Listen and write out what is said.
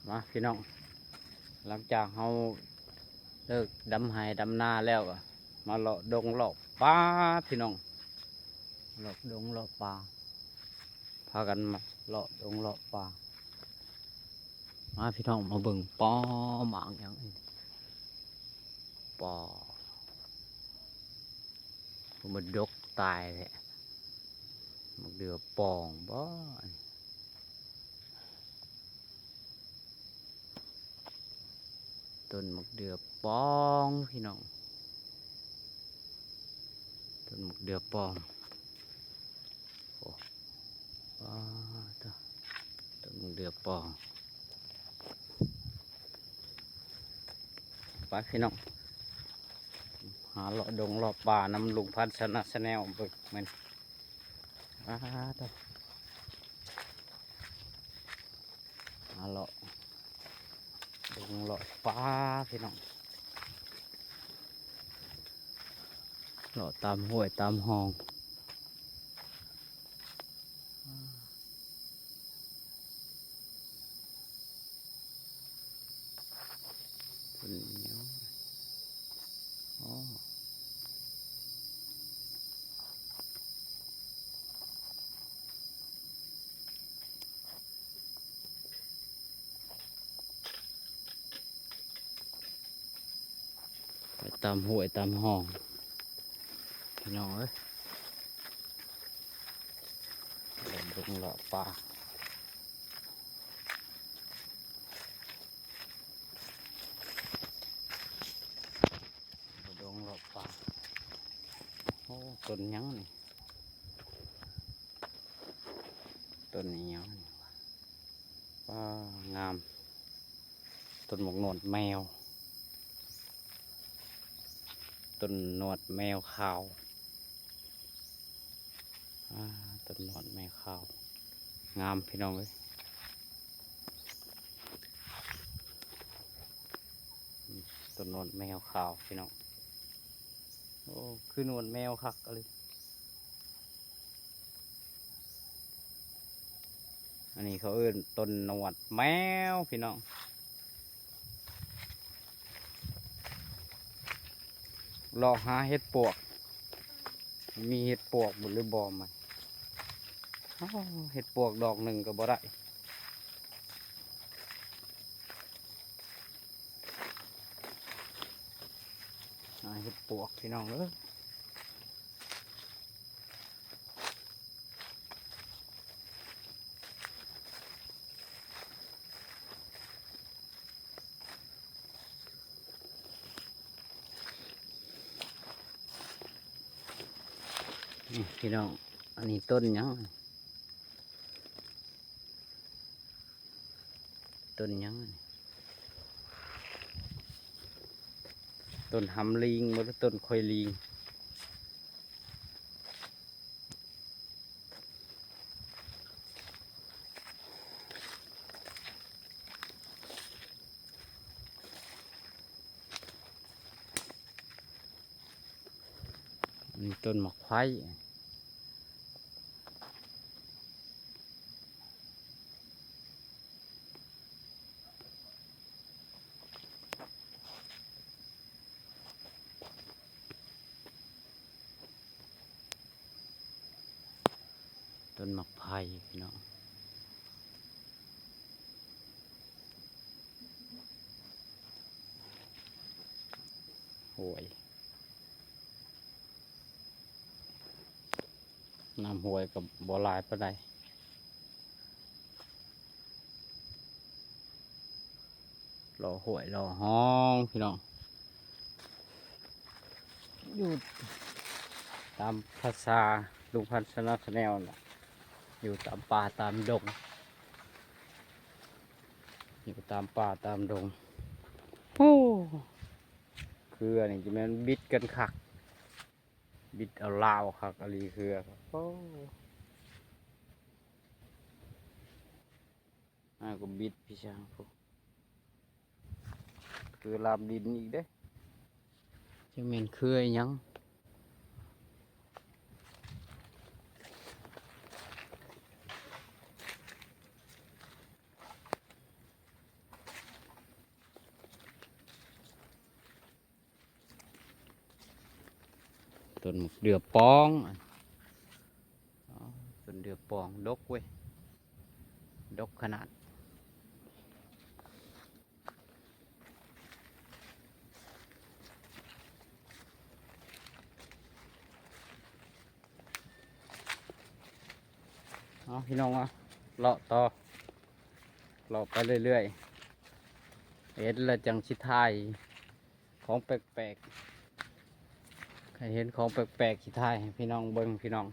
ມາພີ່ນ້ອງ ຫຼັງຈາກເຮົາເລີກດຳໄຮ່ດຳນາແລ້ວ ກໍມາເລາະດົງເລາະປ່າພີ່ນ້ອງ ເລາະດົງເລາະປ່າ ພາກັນມາເລາະດົງເລາະປ່າ ມາພີ່ນ້ອງມາເບິ່ງ ປໍ ໝາກຫຍັງນີ້ ປໍ ມັນດົກຕາຍແທ້ ໝາກເດືອປອງບໍ ຕົ້ນໝາກເດືອປອງພີ່ນ້ອງ ຕົ້ນໝາກເດືອປອງ ໂອ້ ປາດໂທ້ ຕົ້ນໝາກເດືອປອງ ໄປພີ່ນ້ອງ ຫາເລາະດົງເລາະປ່ານຳລຸງພັນຊະນະ Channel ເບິ່ງແມ່ນ ປາດໂທ້ ຫາເລາະດົງເລາະປ່າພີ່ນ້ອງ ເລາະຕາມຫ້ວຍຕາມຮ່ອງ ຕົ້ນຫຍັງ ອໍ ໄປຕາມຫ້ວຍຕາມຮ່ອງ ພີ່ນ້ອງເອີຍ ເລາະດົງເລາະປ່າ ເລາະດົງເລາະປ່າ ໂອ້ ຕົ້ນຫຍັງນີ້ ຕົ້ນອີ່ຫຍັງນີ້ ວ້າ ງາມ ຕົ້ນໝາກໜວດແມວ ຕົ້ນໜວດແມວຂາວ ອ່າ ຕົ້ນໜວດແມວຂາວ ງາມພີ່ນ້ອງເອີຍ ຕົ້ນໜວດແມວຂາວພີ່ນ້ອງ ໂອ້ ຄືໜວດແມວຄັກອີ່ຫຼີ. ອັນນີ້ເຂົາເອີ້ນຕົ້ນໜວດແມວພີ່ນ້ອງ ເລາະຫາເຫັດປວກ ມີເຫັດປວກບໍ່ ຫຼືບໍ່ມັນ ໂອ້ ເຫັດປວກດອກໜຶ່ງກໍບໍ່ໄດ້ ຫາເຫັດປວກພີ່ນ້ອງເອີຍ. ນີ້ພີ່ນ້ອງ ອັນນີ້ຕົ້ນຫຍັງ? ຕົ້ນຫຍັງ? ຕົ້ນຫຳລີງ ບໍ່ ຫຼືຕົ້ນຂ້ອຍລີງ? ອັນນີ້ຕົ້ນໝາກໄຟ. ຕົ້ນໝາກໄຜ່ພີ່ນ້ອງ ຫ້ວຍ ນ້ຳຫ້ວຍກໍບໍ່ຫຼາຍປານໃດ. ເລາະຫ້ວຍເລາະຮ່ອງພີ່ນ້ອງ ຢູ່ຕາມພາສາລຸງພັນຊະນາລ ແນວນັ້ນແຫຼະ ຢູ່ຕາມປ່າຕາມດົງ ຢູ່ຕາມປ່າຕາມດົງ. ໂອ້ ເຄືອນີ້ຈະແມ່ນບິດກັນຄັກ ບິດເອົາລາວຄັກອີ່ຫຼີເຄືອ. ໂອ້ ອ້າວ ກໍບິດພີ່ຊ່າງພຸ້ນ ຄືລາມດິນອີກເດ້ ຈັກແມ່ນເຄືອອີ່ຫຍັງ. ຕົ້ນໝາກເດື່ອປອງ. ອໍ ຕົ້ນເດື່ອປອງ ດົກເວີຍ ດົກຂະໜາດ. ເອົາ ພີ່ນ້ອງເນາະ ເລາະຕໍ່ ເລາະໄປເລື້ອຍໆ ເຫັນແລ້ວຈັ່ງຊິຖ່າຍຂອງແປກໆ ໃຫ້ເຫັນຂອງແປກໆ ຊິຖ່າຍໃຫ້ພີ່ນ້ອງເບິ່ງ ພີ່ນ້ອງ.